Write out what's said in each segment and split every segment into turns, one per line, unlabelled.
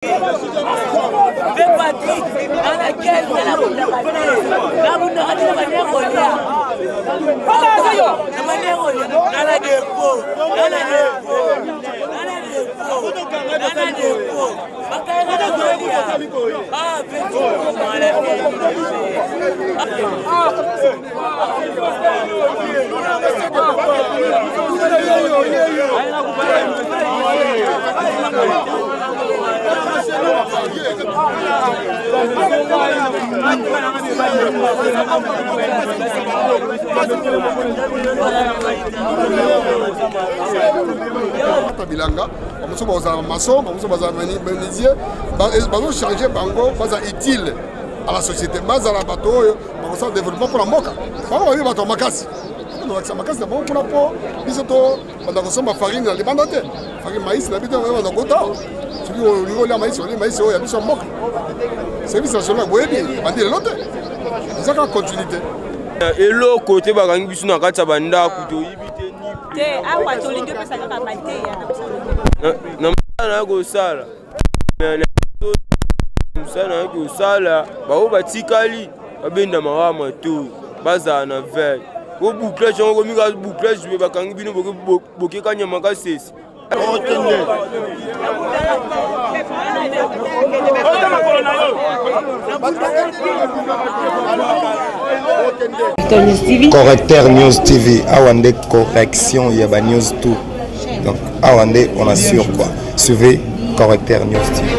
Mpe Patrick nana kese nabundaka te nabundaka te na bande kolia na bande kolia nana depo nana depo nana depo nana depo bakayaka na kolia ah petit mala
Bato bilanga bamosusu bakozala bamason bamosusu bazala menuisier bazochange bango baza utile à la société bazala bato oyo bakosala développement mpo na mboka bango bayebi bato ya makasi tolakisa makasi na bango kuna mpo biso tobanda kosomba farine na libanda te farine maïs na biso banda kota soki olingi olia maïs olie maïs oyo ya biso ya mboka service national boyebi ebandi lelo te eza kaka continuité
eloko te bakangi biso na kati ya bandako toyibi te
te awa tolingi opesa kaka mateya
na mosala na kosala mosala na kosala baoyo batikali babenda mawa matoi bazala na veille po bouclage yango komi ka bouclage boye bakangi bino boke kanyama kasese
Correcteur News TV, awa nde correction ya ba news tout. Donc awa nde on assure quoi. Suivez Correcteur News TV.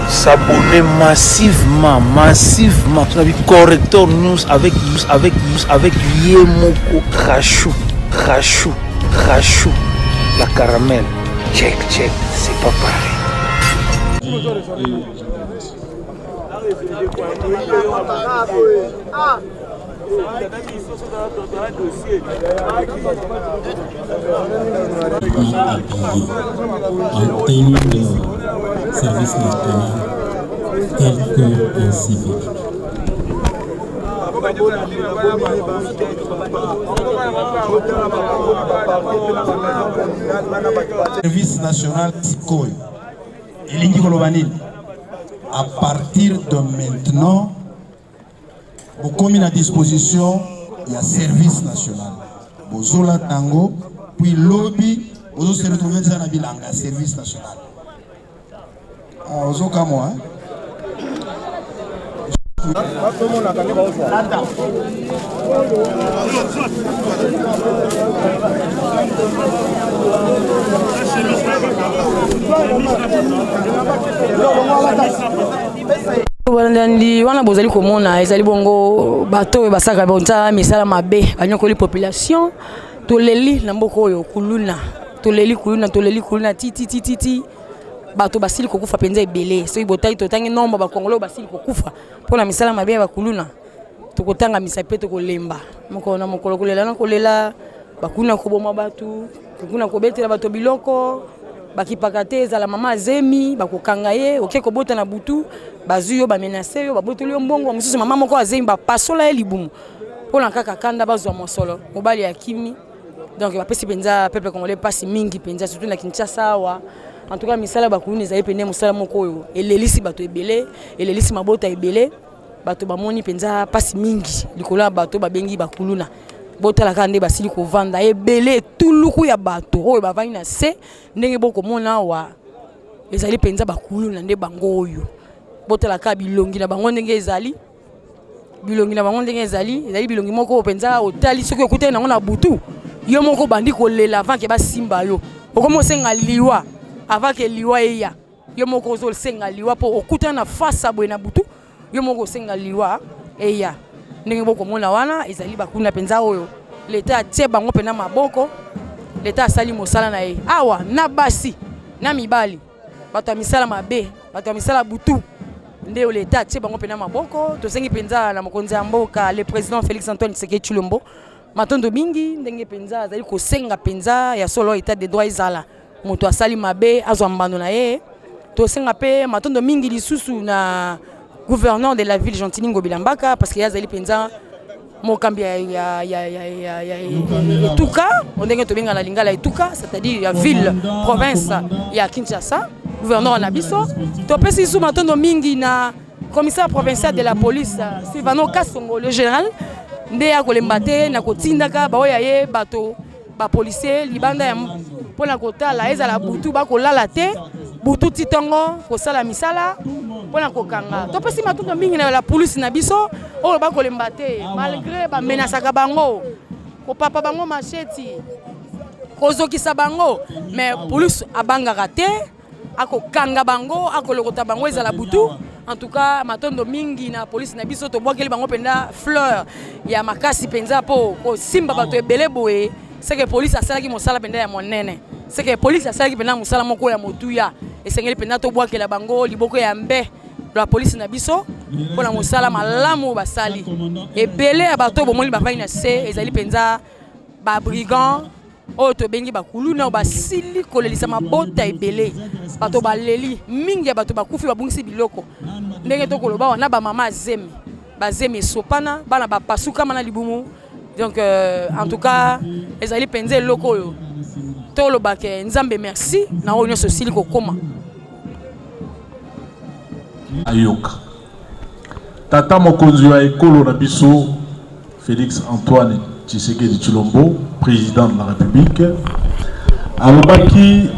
S'abonner massivement, massivement. Tu as vu Corrector News avec avec avec Yemoko Rachou, Rachou, Rachou, la caramel. Check, check, c'est pas pareil.
En tenue de service national tel que un civil.
Service national sikoyo elingi koloba nini? À partir de maintenant bokomi na disposition ya service national, bozolata yango puis lobi bozo se retrouver deja na bilanga ya service national. Ah, ozokamwa hein?
Balandi wana bozali komona ezali bongo bato oyo basalaka bonza misala mabe banyokoli population toleli na mboka oyo kuluna toleli kuluna toleli kuluna ti ti ti ti ti bato basili kokufa mpenza ebele soki botali totangi nombre bakongolo basili kokufa mpo na misala mabe ya bakuluna tokotanga misa mpe tokolemba mokolo na mokolo kolela na kolela bakuna koboma bato kuna kobetela bato biloko bakipaka te ezala mama azemi bakokanga ye oke kobota na butu bazwi yo bamenase yo babotoli yo mbongo mosusu mama moko azemi bapasola ye libumu mpo na kaka kanda bazwa mosolo mobali akimi donc bapesi mpenza peuple congolais mpasi mingi mpenza surtout na kinshasa awa en tout cas misala bakuluna ezali pene mosala moko oyo elelisi bato ebele elelisi mabota ebele bato bamoni mpenza mpasi mingi likolo ya bato babengi bakuluna botala kaka nde basili kovanda ebele etuluku ya bato oyo bavandi na se ndenge bokomona awa ezali mpenza bakuluna nde bango oyo botala kaka bilongi na bango ndenge ezali bilongi na bango ndenge ezali ezali bilongi moko mpenza otali soki okutani nango na butu yo moko obandi kolela avant ke basimba yo okomi osenga liwa avant ke liwa eya yo moko ozosenga liwa mpo okutana na face boye na butu yo moko osenga liwa eya ndenge bokomona wana ezali bakuna mpenza oyo leta atie bango mpenza maboko leta asali mosala na ye awa na basi na mibali bato ya misala mabe bato ya misala butu nde leta atie bango mpenza maboko tosengi mpenza na mokonzi ya mboka le président félix antoine tshisekedi tshilombo matondo mingi ndenge mpenza azali kosenga mpenza ya solo etat de droit ezala moto asali mabe azwa mbano na ye tosenga mpe matondo mingi lisusu na gouverneur de la ville Gentiny Ngobila Mbaka parce que ye azali mpenza Mokambi ya, ya, ya, ya, ya, ya etuka, ndenge tobenga na lingala etuka, c'est-à-dire ya ville province ya Kinshasa, gouverneur na biso. Topesi lisusu matondo mingi na commissaire provincial de la police Silvano Kasongo, le général, nde akolemba te na kotindaka baoyo ya ye bato bapolisier libanda ya mpo na kotala, ezala butu bakolala te, butu ti ntongo kosala misala mpo na kokanga. Topesi matondo mingi na la police na biso oyo bakolemba te malgré bamenasaka bango, kopapa bango macheti, kozokisa bango, mais police abangaka te, akokanga bango, akolokota bango ezala butu. En tout cas, matondo mingi na police na biso, tobwakeli bango mpenza fleur ya makasi mpenza, mpo kosimba bato ebele boye, c'est que police asalaki mosala mpenza ya monene, c'est que police asalaki mpenza mosala moko ya motuya. Esengeli mpenza tobwakela bango liboko ya mbe la police na biso mpona mosala malamu basali. Ebele ya bato bomoni bafandi na se ezali mpenza babrigand oyo tobengi bakuluna, oyo basili kolelisa mabota ebele. Bato baleli mingi, ya bato bakufi, babungisi biloko, ndenge tokoloba wana, bamama azemi, bazemi esopana, bana bapasukama na libumu. Donc en tout cas, ezali mpenza eloko oyo tolobake Nzambe merci na oyo nyonso osili kokóma.
Ayoka tata mokonzi ya ekolo na biso Félix Antoine Tshisekedi Tshilombo, président de la République, alobaki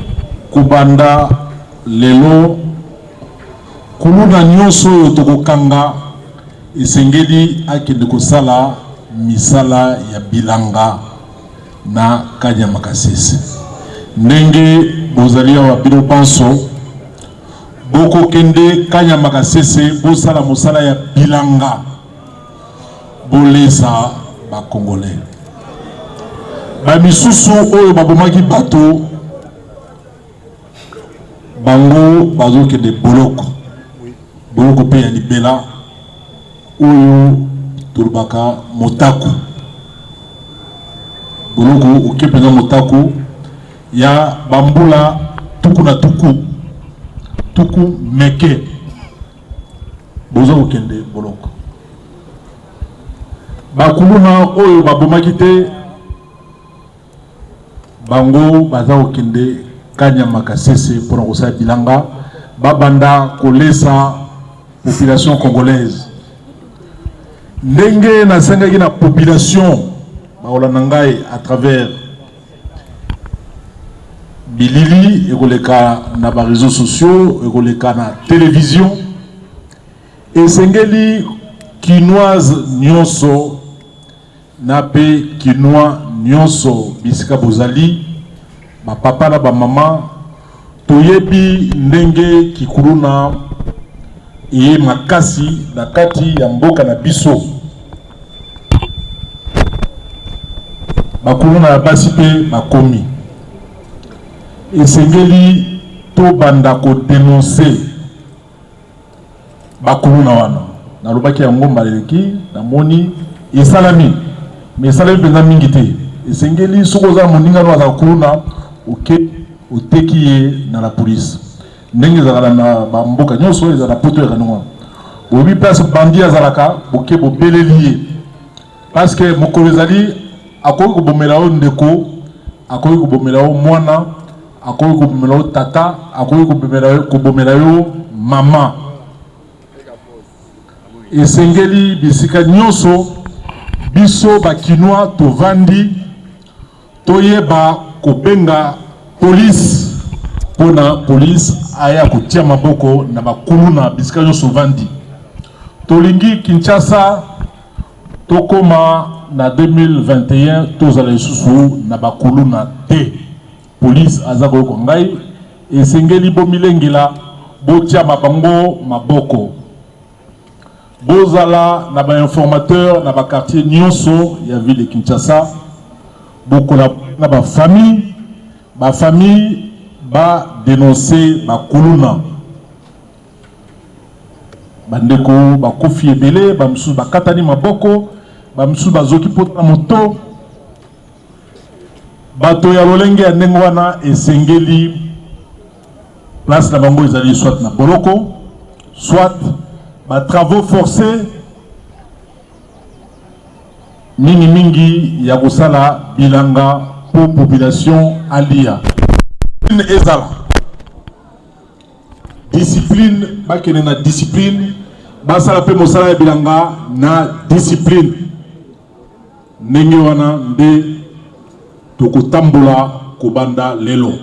kobanda lelo, kuluna nyonso oyo tokokanga esengeli akende kosala misala ya bilanga na Kanyama Kasese. Ndenge bozali awa bino banso, bokokende Kanyama Kasese, bosala mosala ya bilanga, bolesa bakongolais. Bamisusu oyo babomaki bato, bango bazokende boloko, boloko mpe ya libela, oyo tolobaka motako, boloko oke mpenza motako ya bambula tuku na tuku tuku meke, boza kokende boloko. Bakuluna oyo babomaki te, bango baza kokende Kanyama Kasese mpona kosala bilanga, babanda kolesa population congolaise. Ndenge nasengaki na population bakolanda ngai à travers bilili ekoleka na bareseaux sociaux, ekoleka na télévision, esengeli kinoise nyonso na mpe kinois nyonso bisika bozali, bapapa na bamama, toyebi ndenge kikuluna eye makasi na kati ya mboka na biso. Bakuluna ya basi mpe bakomi. Esengeli tobanda kodenonse bakuluna wana. Nalobaki yango mbala eleki, namoni esalami, me esalami mpenza mingi te. Esengeli soki oza na moninga no azala kuluna, oke oteki ye na la police, ndenge ezalaka na bamboka nyonso, ezala na poto yaka ndenge wana. Boyebi place bandi azalaka, boke bobeleli ye, parce que mokolo ezali akoki kobomela yo ndeko, akoki kobomela yo mwana, akoki kobomela yo tata, akoki kobomela yo mama. Esengeli bisika nyonso biso bakinois tovandi, toyeba kobenga police mpona police aya kotia maboko na bakuluna bisika nyonso ovandi. Tolingi Kinshasa tokóma na 2021 tozala lisusu na bakuluna te. Police aza koyoka ngai, esengeli bomilengela, botia bango maboko, bozala na bainformateur na baquartier nyonso ya ville de Kinshasa, bokola na bafamille, bafamille badénonce bakuluna. Bandeko bakufi ebele, bamisusu bakatani maboko, bamisusu bazoki pota na moto. Bato ya lolenge ya ndenge wana, esengeli place na bango ezali soit na boloko, soit batravaux forcés. Mingi mingi ya kosala bilanga po population alia. Ezala discipline, bakende na discipline, basala pe mosala ya bilanga na discipline. Ndenge wana nde tokotambola kobanda lelo.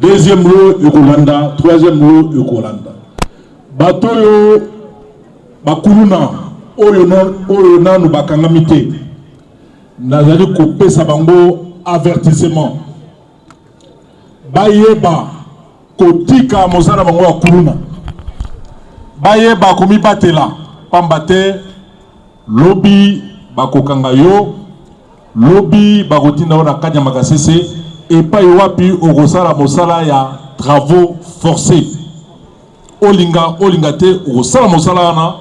Deuxième lot ekolanda, troisième lot ekolanda. Bato oyo bakuluna oyo, oyo nanu bakangami te, nazali kopesa bango avertissement bayeba kotika mosala bango ya kuluna, bayeba komibatela, pamba te lobi bakokanga yo, lobi bakotinda yo na Kanyama Kasese epai wapi okosala mosala ya travaux forcés. Olinga olinga te okosala mosala wana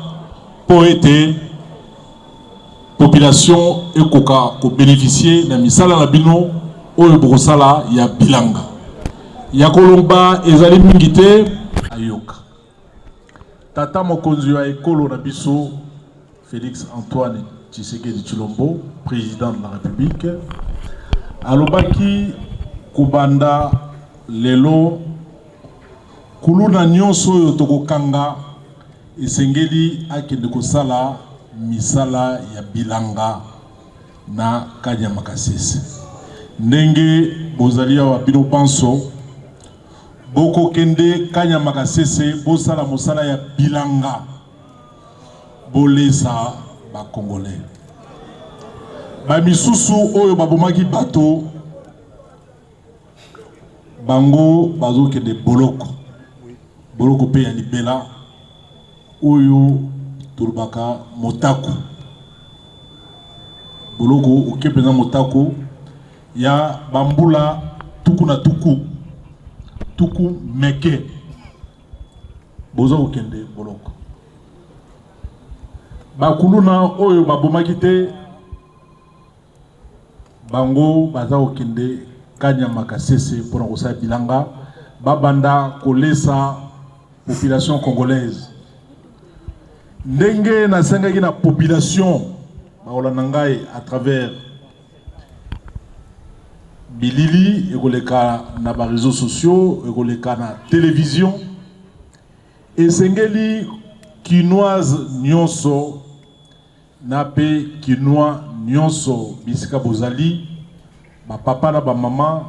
mpo ete population ekoka ko beneficier na misala na bino oyo bokosala ya bilanga. Ya koloba ezali mingi te. Ayoka tata mokonzi ya ekolo na biso Felix Antoine Tshisekedi Tshilombo, president de la Republique, alobaki kobanda lelo kuluna nyonso oyo tokokanga esengeli akende kosala misala ya bilanga na Kanyama Kasese. Ndenge bozali awa bino banso bokokende Kanyama Kasese bosala mosala ya bilanga, bolesa ba Congolais. Ba misusu oyo babomaki bato bango bazokende boloko, boloko pe ya libela oyo tolobaka motako, boloko oke mpenza motako ya bambula tuku na tuku tuku meke, boza kokende boloko. Bakuluna oyo babomaki te bango baza kokende Kanyama Kasese mpona kosala bilanga, babanda kolesa population congolaise. Ndenge nasengaki na population bakolanda ngai à travers bilili ekoleka na ba réseaux sociaux, ekoleka na télévision, esengeli kinoise nyonso na pe kinois nyonso bisika bozali, ba papa na ba mama,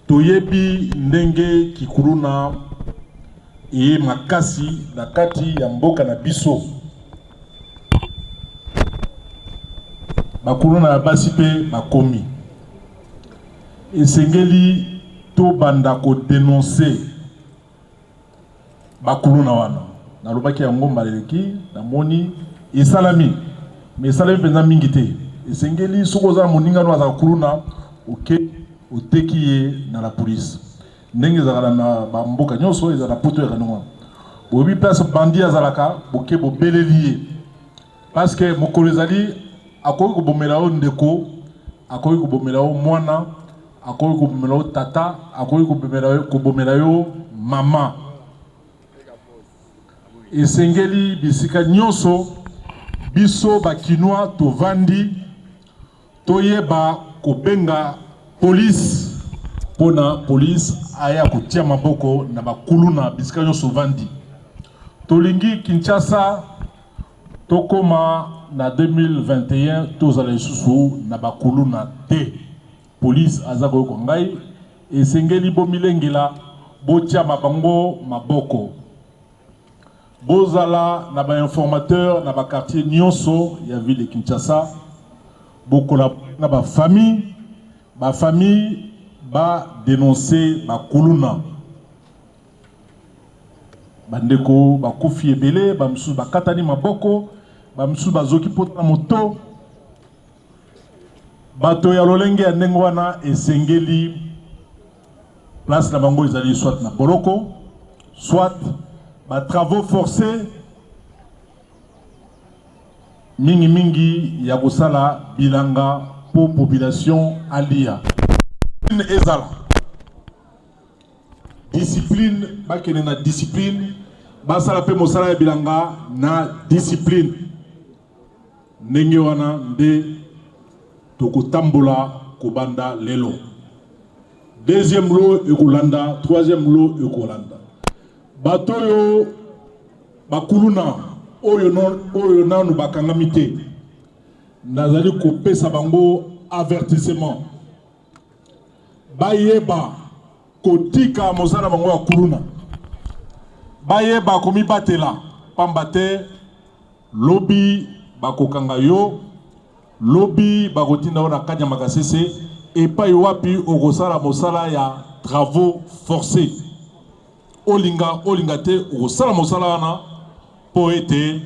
toyebi ndenge kikuluna eye makasi na kati ya mboka na biso. Bakuluna ya basi pe bakomi. Esengeli tobanda ko denoncer bakuluna wana. Nalobaki yango mbala eleki, namoni esalami, mais esalami mpenza mingi te. Esengeli soki oza na moninga no azala kuluna, oke oteki ye na la police, ndenge ezalaka na bamboka nyonso, ezala na poto ya ndenge wana. Boyebi place bandi azalaka, boke bobeleli ye, parce que mokolo ezali akoki kobomela yo ndeko, akoki kobomela yo mwana, akoki kobomela yo tata, akoki kobomela yo mama. Esengeli bisika nyonso biso ba Kinois tovandi toyeba kobenga police pona police aya kotia maboko na bakuluna bisika nyonso ovandi. Tolingi Kinshasa tokoma na 2021 tozala lisusu na bakuluna te. Police aza koyoka ngai, esengeli bomilengela botia bango maboko. Bozala na ba informateurs na ba quartiers nyonso ya ville de Kinshasa, bokola na ba famille, ba famille ba denoncer ba kuluna. Bandeko bakufi ebele, ba misusu bakatani maboko, ba misusu bazoki pota na moto. Bato ya lolenge ya ndenge wana esengeli place na bango ezali soit na boloko, soit ba travaux forcés mingi mingi ya kosala bilanga po population alia. Ezala discipline, bakende na discipline, basala pe mosala ya bilanga na discipline. Ndenge wana nde tokotambola kobanda lelo. Deuxième lot ekolanda, troisième lot ekolanda. Bato oyo bakuluna oyo, oyo nanu bakangami te, nazali kopesa bango avertissement bayeba kotika mosala na bango ya kuluna, bayeba komibatela, pamba te lobi bakokanga yo, lobi bakotinda yo na Kanyama Kasese epai wapi okosala mosala ya travaux forces. Olinga olinga te okosala mosala wana mpo ete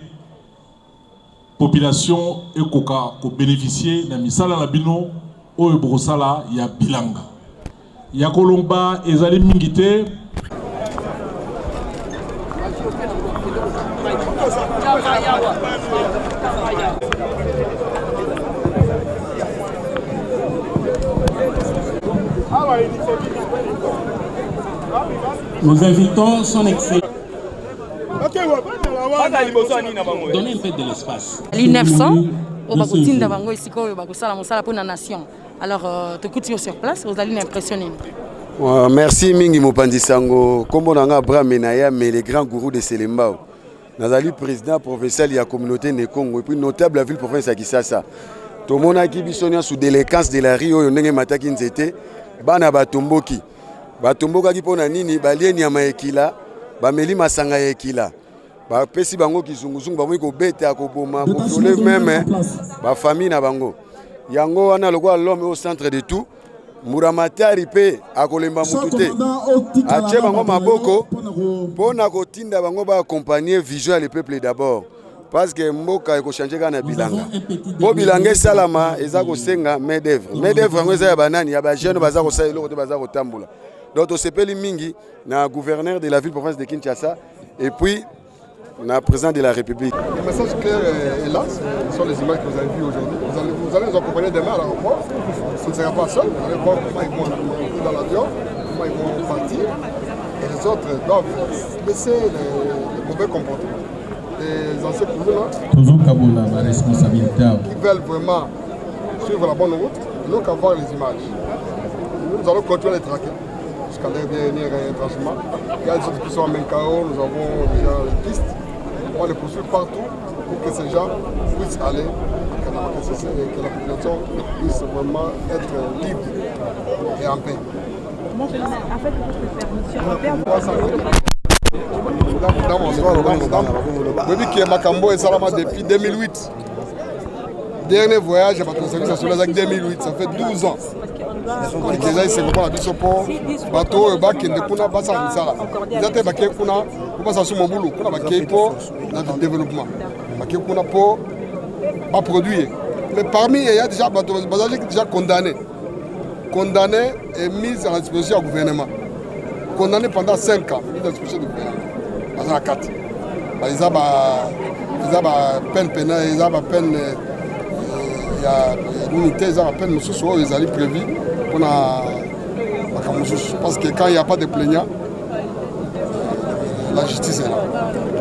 population ekoka ko beneficier na misala na bino oyo bokosala ya bilanga. Ya koloba ezali mingi te.
Nous invitons son excellence. Donnez un peu de l'espace.
Ali 900 oyo bakotinda bango esika oyo bakosala mosala mpo na nation. Alors euh, tokuti yo sur place, ozali na impression nini?
Uh, merci mingi mopanzi sango. Kombo na nga Abraham Menaya, mais le grand gourou de Selembao. Nazali président provincial ya communauté ne Congo et puis notable ya ville province ya Kisasa. Tomonaki biso nyonso délinquance de la rue oyo ndenge mataki nzete bana batomboki. Batombokaki mpo na nini? Balie nyama ya ekila, bameli masanga ya ekila. Bapesi bango kizunguzungu, bakomi kobeta, koboma, koviole meme ba famille na bango. Yango wana lokola l'homme au centre de tout, Mburamatari mpe akolemba mutu te, atie bango maboko mpo na kotinda bango ba accompagner vision ya le peuple d'abord, parce que mboka ekochange kaka na bilanga. Mpo bilanga esalama eza kosenga main d'œuvre. Main d'œuvre yango eza ya banani? Ya ba jeune baza kosala eloko te, baza kotambola. Donc tosepeli mingi na gouverneur de la ville province de Kinshasa et puis na président de la République.
Le message clair est là, ce sont les images que vous avez vues aujourd'hui. Vous allez, vous allez nous accompagner demain à l'aéroport. Ce ne sera pas seul, vous allez voir comment ils vont monter dans l'avion, comment ils vont partir. Et les autres doivent laisser les, les mauvais comportements. Les anciens Koulouna
tozokabola ba responsabilité awa.
qui veulent vraiment suivre la bonne route, ils n'ont qu'à voir les images. Nous allons continuer à les traquer jusqu'à leur dernier retranchement. Il y a des autres qui sont à Menkao, nous avons déjà les pistes. On va les poursuivre partout pour que ces gens puissent aller à Kanyama-Kasese et que la population puisse vraiment être libre et en paix. Oyebi ke makambo esalama depuis 2008. Dernier voyage ya bato ya service national ezalaki 2008, ça fait 12 ans. Donc eza esengo mpo na biso mpo bato oyo bakende kuna basala misala. Eza te bakei kuna mpo basala su mobulu, kuna bakei mpo na développement, bakei kuna mpo baproduire. Mais parmi il y a déjà bato bazalaki déjà condamné, condamné et mise à la disposition du gouvernement, condamné pendant 5 ans, mise à la disposition du gouvernement. Baza na kati, eza ba eza ba peine pénale, eza ba peine ya nini te, eza ba peine mosusu oyo ezali prévu mpona makambo mosusu, parce que quand il y a pas de plaignant, la justice est là.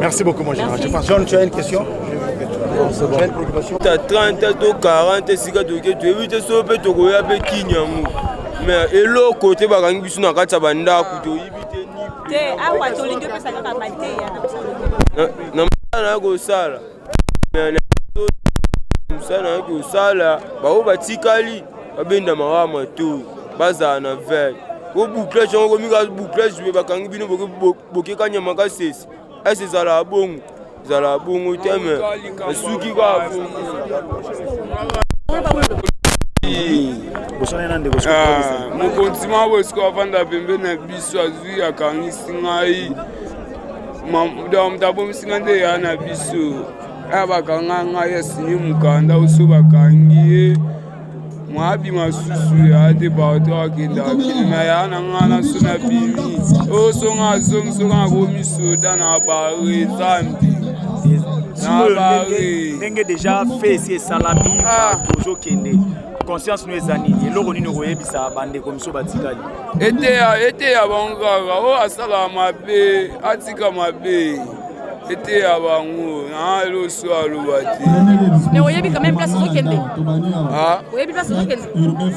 Merci beaucoup, mon général. Je pense. John, tu as une question? Tu as une préoccupation?
Ta 30 to 40 esika toke toyebi te soki mpe tokoya mpe kini yango mais eloko te bakangi biso na kati ya bandako toyibi te
ni te awa tolingi opesa kaka mateya
na mosala na kosala mosala na kosala baoyo batikali babendama kaka matoi bazala na veille po bouclage yango komi kaka bouclage me bakangi bino boke kanyama kasese ese ezalaka bongo ezalaka bongo te me esuki kaka bongo.
Mokonzi moko esika afanda pembeni na biso azwi akangisi ngai, donc moto abomisi ngai nde ya na biso aya bakanga ngai asinye mokanda oso bakangi ye mwabima susu ya te partout akende akende na ya na ngai na so na bimi oyo so ngai azongi so ngai akomi soda na bare zambi
na bare ndenge deja fe esi esalami tozokende conscience no eza nini eloko nini okoyebisa bandeko miso batikali
eteya eteya bango kaka oyo asalaka mabe atika mabe. Eteya bango na loso aloba te.
Mais oyebi quand même place ozokende? Ah? Oyebi place ozokende?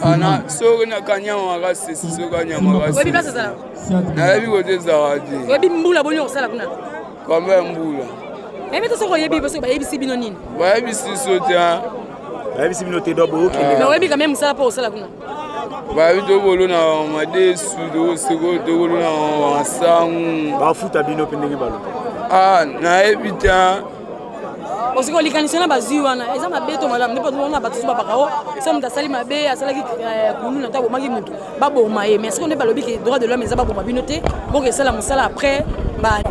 Ah na soki na kanyama makasi soki kanyama makasi.
Oyebi place ezala?
Nayebi kote ezalaka te.
Oyebi mbula boni okosala kuna?
Combien mbula?
Nayebi te soki oyebi soki bayebisi bino nini?
Bayebisi biso te.
Bayebisi bino te donc bokende.
Mais oyebi quand même mosala mpo osala kuna?
Bayebi tokolona madesu tokoseko tokolona masangu.
Bafuta bino mpe ndenge baloba.
Ah nayebi te.
Osiko likanisi wana bazwi wana eza mabe to malamu? Nde mpona bato so babaka o so moto asali mabe asalaki kuluna to abomaki motu baboma ye, mais sikoyo nde balobi ke droit de l'homme eza baboma bino te, boke esala mosala après ba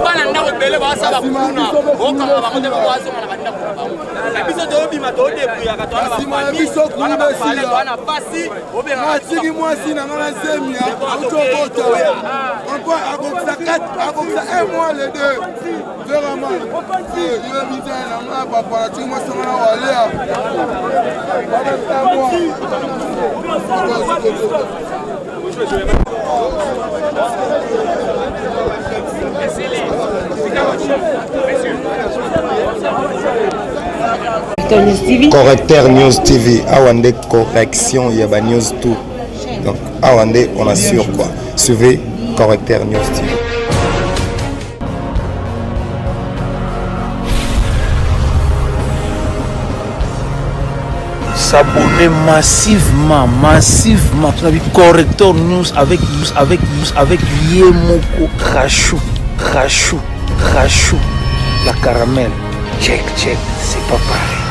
Bana ndako ebele basala kuna, okanga bango te, bazonga na bandako na bango. Na biso tobima, todebuyaka, towana bafamille, towana basi.
Natiki mwasi na nga na zemi auti obota, akokisa un mois le deux. Vraiment yebi te na nga papa, natiki mwasi na nga na walea un mois.
Correcteur News TV, awa nde correction ya ba news tout. Donc awa nde on assure quoi. Suivez Correcteur News TV.
S'abonner massivement, massivement. Corrector News avec, avec, avec Yemoko Rachou, Rachou, Rachou, la caramel. Check, check, c'est pas pareil.